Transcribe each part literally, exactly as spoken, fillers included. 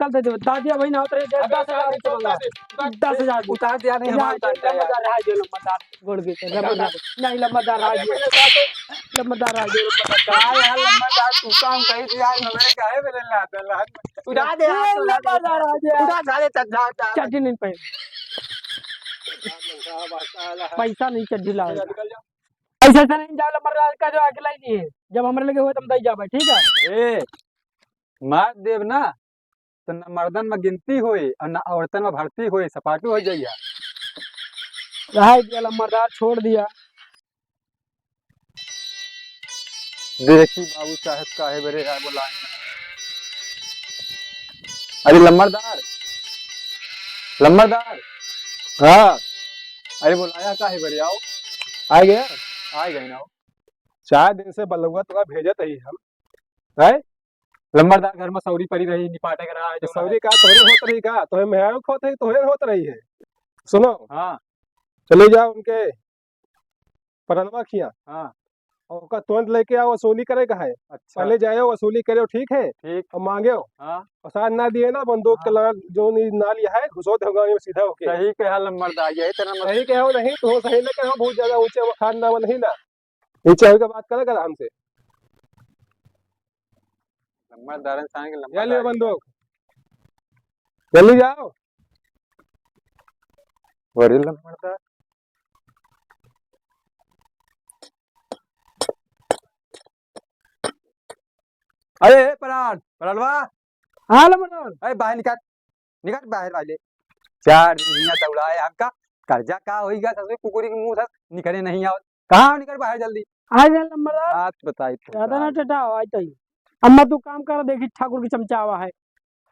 कल दे देबे। दादी अबही ना होत रहे, दे, अबे दस हजार उतार दे, उतार दे। दस हजार दे। उतार दिया नहीं, हमारा उतार दिया। लंबरदार रहा जो लंबरदार। गोड़ के, लंबरदार, नहीं, लंबरदार रहा जो। लंबरदार रहा जो, लंबरदार। का यार लंबरदार, तू काम कही दिया, हमरे काहे बेरे लात लात। उठा दे, ए, उठा दे। लंबरदार रहा जो। उठा, उठा दे, चल, जा, जा। चड्डी नहीं पहन। पैसा नहीं, चड्डी लाओ। ऐसा, ऐसा नहीं, जा लंबरदार का जो अकेला ही नहीं है। जब हमरे लगे होए, तब दई जाबे, ठीक है? ए, मार देब ना, तो न मर्दन में गिनती होई और न औरतन में भर्ती होई, सपाटू हो जाइया। रहा दिया लंबरदार, छोड़ दिया। देखी बाबू साहब काहे बेरे आए बोलाए। अरे लंबरदार, लंबरदार। हाँ। अरे बोलाया काहे बेरे, आओ। आ गया? आ गए ना। चार दिन से बलुआ तो भेजत ही हम। हैं? लंबरदार घर में सौरी पड़ी रही, निपाटे के रहा है तो जो सौरी है। का तोहरे होत रही का? तोहरे मेहरारू के होत रही, तोहरे होत रही है। सुनो। हाँ। चले जाओ उनके परनवा खिया। हाँ। और ओका तुरंत लेके आओ, वसूली करे का है। अच्छा। पहले जाओ, वसूली करो, ठीक है? ठीक। और मांगो। हाँ। और साथ ना दिए ना, बंदूक के हाँ। लगा, जो नहीं ना लिया है, घुसो दे गाड़ी में सीधा होके। सही कहा लंबरदार, यही तरह मत- सही कहो नहीं, तो सही ना कहो, बहुत ज्यादा ऊंचे खानदान में नहीं ना। नीचे होके बात करे कर हमसे। लंबरदार इंसान के लंबा या ले दाढ़ी। बंदूक। जल्दी जाओ। बड़ी लंबरदार। अरे, ए, परान, परानवा। हाँ, लंबरदार। अरे, बाहर निकल, निकल बाहर वाले। चार दिन हियां दौड़ाए हमका, कर्जा का होई गया, ससुर कुकुरी के मुंह से निकले नहीं आवत। कहाँ निकल बाहर जल्दी। आ गया लंबरदार। बात बताई तो ज्यादा ना का। टटाओ, आई तई। अम्मा तू काम कर, देखी ठाकुर की चमचावा है।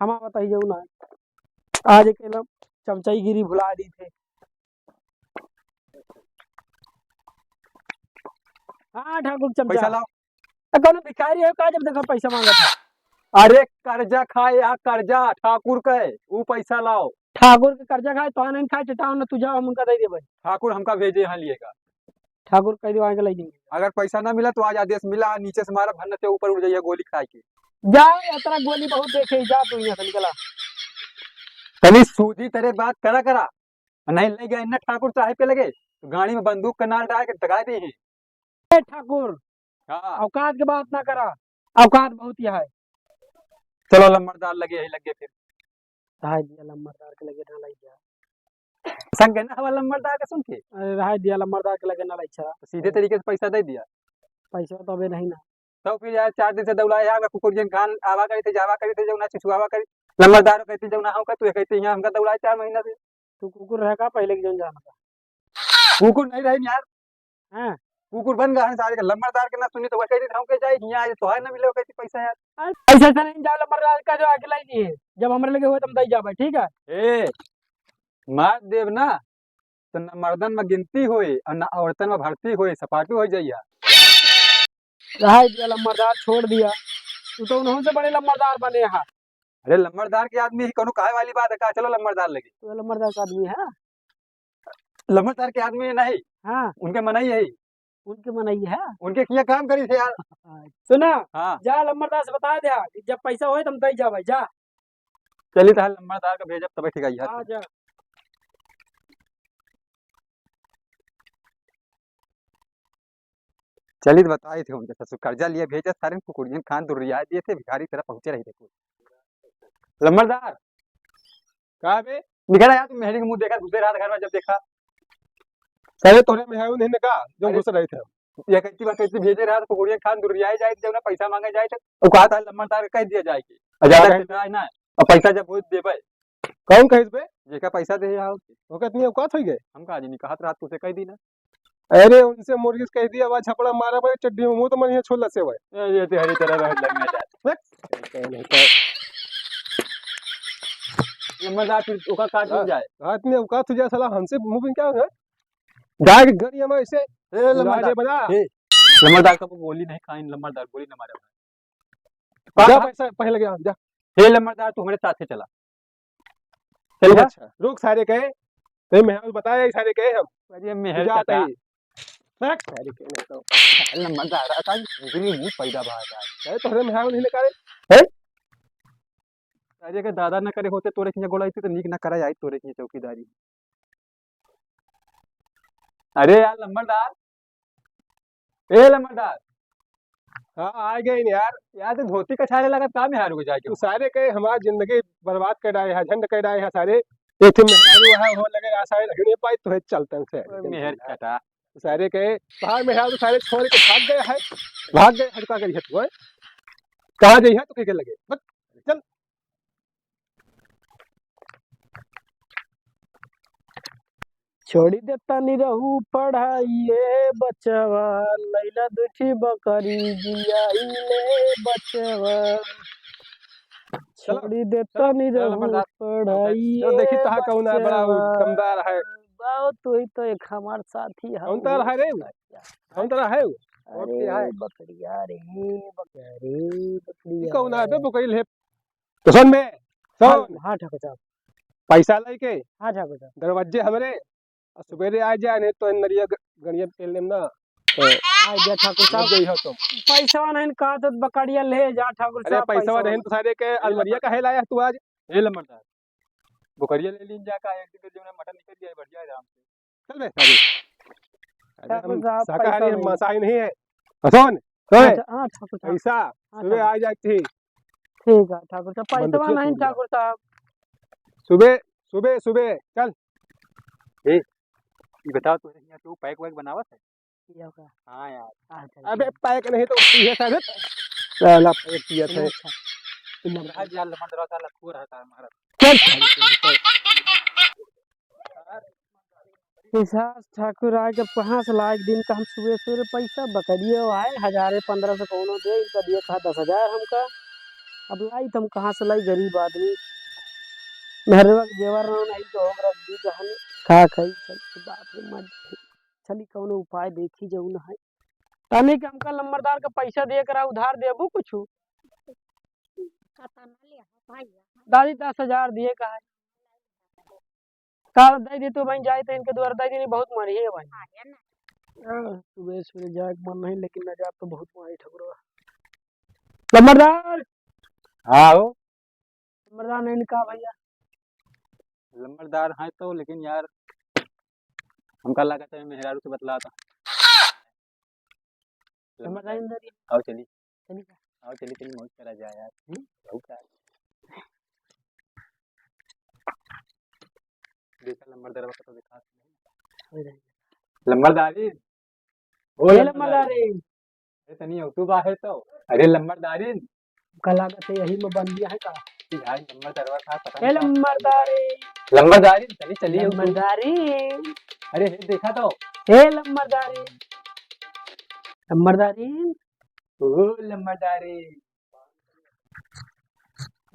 हमा बताई जाऊ ना। आज के ना चमचाईगिरी भुला दी थे। हाँ, ठाकुर चमचा। पैसा लाओ। ए, कौनो भिखारी है का, जब देखो पैसा मांगत है? अरे, कर्जा खाए, आ कर्जा ठाकुर के, ऊ पैसा लाओ। ठाकुर के कर्जा खाए, तो नहीं खाए, चटाओ ना, तू जाओ, हम उनका दे देबे। ठाकुर हमका भेजे यहाँ लिए का। ठाकुर कह दे, वहाँ के ले जाएंगे। अगर पैसा ना मिला, तो आज आदेश मिला, नीचे से मारा, भन्न से ऊपर उड़ जाइए गोली खाए के। जा, इतना गोली बहुत देखे, जा तू यहाँ से निकला। तनी सूझी तरे बात करा करा। नहीं ले गए ना ठाकुर साहब के लगे, तो गाड़ी में बंदूक के नाल डाल के दगा दे हैं। ए ठाकुर, हाँ। औकात के बात ना करा, औकात बहुत यह है। चलो लंबरदार लगे, यही लगे फिर। रहा दिया लंबरदार के लगे ना लई जा। संग ना हवा लंबरदार के सुन के। अरे रहा दिया लंबरदार के लगे ना लई जा। तो सीधे तरीके से पैसा दे दिया। पैसा तो अबे नहीं ना। तो फिर यार चार दिन से दौड़ाए यार, कुकुरियन खान आवा करी थे, जावा करी थे, जौना चुचुआवा करी। लंबरदार कहती जौना हो का, तू कहती यहाँ हमका दौड़ाए चार महीना से। तू कुकुर रहे का पहले की जौन जाना था? कुकुर नहीं रही यार। हाँ। कुकुर बन गया है सारे के, लंबरदार के ना सुनी तो वह कहती हम के जाए, यहाँ आज तोहार ना मिले, कहती पैसा यार। अरे, ऐसा ऐसा नहीं जाओ, लंबरदार का जो अकेला ही नहीं है। जब हमरे लगे हुए, तुम दई जाबे, ठीक है? ए, मार देब ना, तो न मर्दन में गिनती होई और न औरतन में भर्ती होई, सपाटू हो जाइया। रहा दिया लंबरदार, छोड़ दिया। तू तो उन्हों से बड़े लंबरदार बने हा। अरे लंबरदार के आदमी ही, कोनो कहे वाली बात है का? चलो लंबरदार लगे। तू लंबरदार का आदमी है? लंबरदार के आदमी नहीं। हाँ। उनके मनई है। उनके मनई है? उनके किया काम करी थे यार। सुना? हाँ। जा लंबरदार से बता दे, जब पैसा होए तुम दई जाबे, जा। चली तो लंबरदार का भेजब तब ठीक है यार। हाँ, जा। चली तो बताई थे उनके ससुर, कर्जा लिए भेजे सारे कुकुरियन खान दुर्रिया दिए थे, भिखारी तरह पहुंचे रही थे कुल। लंबरदार, का बे? निकल आया, तुम मेहरी के मुंह देखा, घुसे रहा था घर में जब देखा। अरे तोरे में है नहीं ना का, जो अरे घुस रहे थे। ये कहती बात कहती भेजे रहा था, कुकुरियन खान दुर्रिया जाए थे, जब ना पैसा मांगे जाए थे, वो कहा था लंबरदार कह दिया जाए कि अरे ज्यादा यार, टकराए ना, और पैसा जब हो देबे। कौन कहिस बे? जेका पैसा दे रहा हो। ओकर इतनी औकात होई गए? हम का जी नहीं कहत रात तुझे कह दी ना। अरे उनसे मुर्गी से कह दिया, आवाज छपड़ा मारा भाई, चड्डी में मुंह तो मन छोला से भाई। ए, ये तो हरी तरह रह लग में जा। बस। ये मजा फिर ओका काट हाँ, जाए। रात में औकात हो जाए साला, हमसे मुंह में क्या है? डाल के गड़ी हमारे से ए, लंबा उड़ा दे डाल। बना। ए, लंबा डाल का गोली नहीं खाइन, लंबा डाल गोली न मारे। जा हाँ। पैसा पहले गया, जा। हे लंबरदार, तू हमरे साथे चला। चल जा। अच्छा, रुक सारे कहे। ते मेहरारू बताया, सारे कहे हम। अरे मेहर जाते ही। हट। सारे कहे नहीं तो। लंबरदार, आता है, इतनी मुंह पैदा बात है। अरे तोहरे मेहरारू नहीं निकाले। हैं? अरे, अगर दादा न करे होते तोरे किहाँ गोड़ाई थी, तो नीक न करे आई तोरे किहाँ चौकीदारी। अरे यार लंबरदार, ए लंबरदार। हाँ, आ गए यार। यार, तो धोती कछारे लगत का मेहरारू के जाके? तू सारे के हमार जिंदगी बर्बाद कर डाए है, झंड कर डाए है सारे। एक ठे मेहरारू है, हो लगे आ सारे रह नहीं पाई, तो है चलतन से। ओए मेहर कटा। तू सारे के बाहर मेहरारू सारे छोड़ के भाग गए है, भाग गए है, का करी है तू, हैं? कहाँ जाई है तो कह के लगे, बस चल। छोड़ी देता निरहू पढ़ाई ए बचवा, लैला दुठी बकरी जियाई ले बचवा। चलो, छोड़ी देता चलो, निरहू लंबरदार। पढ़ाई चलो, देखी ए तहाँ कौन है, बड़ा बचवा। दमदार है। बहुत, वही तो एक हमार साथी है, कौन तार वो है रे? कौन तार है वो? अरे, बकरिया रे, बकरिया रे, ई बकरिया कौन है बे, रे। बकरी ले? तो सुन बे, हाँ, सुन। हाँ, ठाकुर साहब। पैसा लेके हाँ, ठाकुर साहब। दरवाजे हमरे, और सुबेरे आ जाए, नहीं तो नरिया ग-, गड़िया में तेल लेम ना। तो आ गया ठाकुर साहब। समझ गई हो तुम। पैसा नहीं कहा तो बकरिया ले जा ठाकुर अरे, साहब, पैसा पैसा नहीं तो सारे के अलमरिया का है लाया तू आज? ए लंबरदार, बकरिया ले लीन जा का, एक दिन के जो है मटन निकल जाए बढ़िया आराम से। चल बे, अरे। अरे, ठाकुर हम साहब, शाकाहारी पैसा हैं, नहीं। मांसाहारी नहीं है। और सुन, सुन। अच्छा, हाँ, ठाकुर साहब। पैसा हाँ, सुबह ठाकुर। आ जाती। ठीक है, ठाकुर साहब, पैसा नहीं, ठाकुर साहब। सुबह, सुबह, सुबह, चल। ए, ये बताओ, तू यहाँ तू पैक वैक बनावत है? किया का? हाँ यार। हाँ, चल, अबे, ठीक। पैक नहीं तो ये सारे साला पैक किया था। अच्छा। रहा जा, लमन रहा, साला खो रहा था हमारा। चल। पिशाच ठाकुर आए, जब कहाँ से लाए? एक दिन का हम सुबह सुबह पैसा बकरिए आए, हजारे पन्द्रह सौ कौनो दे, इनका दिए कहा दस हजार हमका। अब लाई तो हम कहाँ से लाई, गरीब आदमी। मेहरवा के जेवर ना नहीं तो हो रख दी जहन। का कही, चल, बाप रे, मत चली, कौनो उपाय देखी जौन है। तनी के हमका लंबरदार का पैसा दिए करा, उधार देबू कुछ? दादी, दस हजार दिए का है। काल दे दे तो भाई, जाए तो इनके द्वारा दे देनी, बहुत मारी है भाई। हाँ, सुबह सुबह जाए के मन नहीं, लेकिन न जाए तो बहुत मारी ठकुरवा। लंबरदार। हाँ हो। लंबरदार नहीं का भैया? लंबरदार है तो, लेकिन यार, हमका लागत है मेहरारू से बतला था। लंबरदार अंदर ही। आओ चली। चली का? आओ चली, चली मौज करा जाए यार। हम्म? आओ का? देखा लंबरदार बा, तो देखा। हो जाएगा। लंबरदारी। ओ ए लंबरदारी। लंबरदारी। अरे तनी अउतू बाहे तो। अरे लंबरदारिन। का लागत है यही में बन गया है का? यार लंबरदारवा का पता ए नहीं। लंबरदारी। लंबरदारिन, तनी चली अउतू। लंबरदारी। अरे हे देखा तो। ए लंबरदारी। लंबरदारी। ओ लंबरदारी।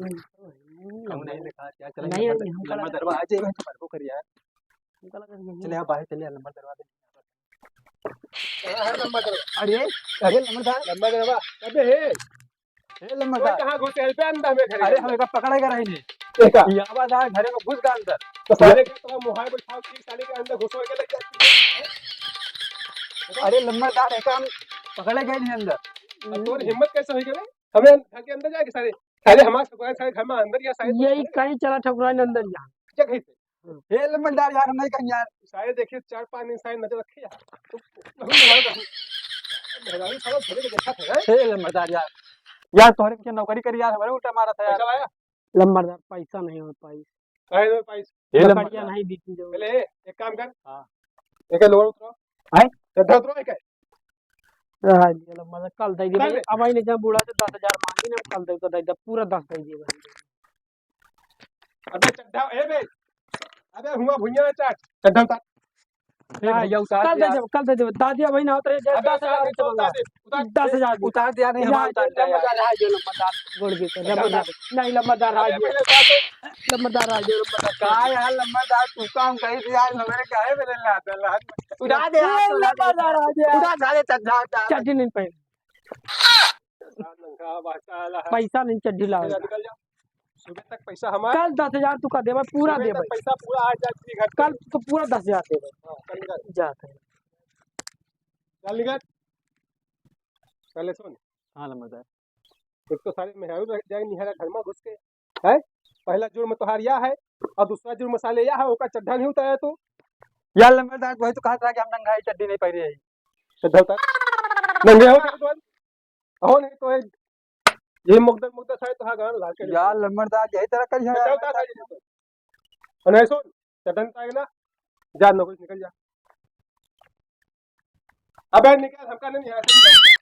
कौन है देखा क्या? चला नहीं, लंबरदार-, नहीं, हमका लगा लंबरदारवा आ जाए, भाई, तो मरबो कर यार। हमका लगा यही चले आप बाहर चले, लंबरदारवा दे। अरे, अरे, लंबरदार। लंबरदारवा, अबे, हे। हे, लंबरदार। ओए, कहाँ घुसे? अरे, अंदर में घर अरे, के हम अंदर। एका पकड़े के रही नहीं। एका? ये आवाज आए, घरे में घुस गया अंदर। तो साले के तो मुहाई बैठाओ, ठीक साले के अंदर घुसो के लग जाती है। अरे, लंबरदार, एका हम पकड़े गए नहीं अंदर। अब तोर हिम्मत कैसे होई रे? हमें घर के अंदर जाके सारे, सारे हमारे ठकुराइन सारे घर में अंदर या सारे यही कहीं चला ठकुराइन अंदर जा। क्या कहीं से? हे लंबरदार यार, हम नहीं कहीं यार। सारे देखिए, चार पांच दिन सारे नजर रखे यार। तो हम हमारे घर, मेहरारू साला धरे के देखा था, हैं? हे लंबरदार यार, यार तोहरे के नौकरी करी यार, हमारे उल्टा मारा था यार। पैसा लाया? लंबरदार, पैसा नहीं हो पाई। काहे नहीं पाई? हे लंबरदार। बढ़िया नहीं बिकी जो। पहले एक काम कर। हाँ। एक लोअर उतरो। आए? चड्ढा उतरो, एक है। रहा दिया लंबरदार, कल दे दिए भाई। अब आई नहीं, जब बूढ़ा से दस हजार मांगी ना, कल दे, तो दे दे, पूरा दस दे दिए भाई। अबे चड्ढा, ए बे, अबे हुआ भुइया ना चाट, चड्ढा उतार। ए भैया, उतार कल दे दे, कल दे दे, दादी भाई ना उतरे, अबे दस हजार उतार दे, उतार दे, उतार दे। दस हजार दे। उतार दिया नहीं, हमारा उतार दिया यार। लंबरदार, रहा दिया लंबरदार, गोड़ के, लंबरदार, नहीं लंबरदार, रहा दिया। लंबरदार, रहा दिया लंबरदार। का यार लंबरदार, तू काम कही थी यार, हमारे काहे मेरे लात लात। उठा दे यार, ए, लंबरदार, रहा दिया। उठा, उठा दे, चड्ढा उतार। चड्ढी नहीं पहन। पैसा नहीं, चड्ढी लाओ। सुबह तक पैसा हमारा। कल दस हजार तू का देबे, पूरा देबे। पैसा पूरा आ जाए घर पे। कल तो पूरा दस हजार देबे। हाँ, कल निकल। जाते हैं। चल निकल। पहले सुन। हाँ, लंबरदार। एक तो सारे मेहरारू रह जाए निहरा घर में घुस के। हैं? पहला जुर्म तोहार या है और दूसरा जुर्म साले या है, ओका चड्ढा नहीं उतारा तू। यार लंबरदार, वही तो कहत रहा कि हम नंगा ही चड्ढी नहीं पहने ही। चड्ढा उतार। नंगे हो तो, हो नहीं तो एक, यही मुकदर, मुकदर सारे तोहार गान लाल के यार लंबरदार, यही तरह करिया चड्ढा उतार सारे। और नहीं सुन, चड्ढा उतार के ना, जा नौकरी से निकल जा। अबे निकल, हमका नहीं यहाँ से निकल।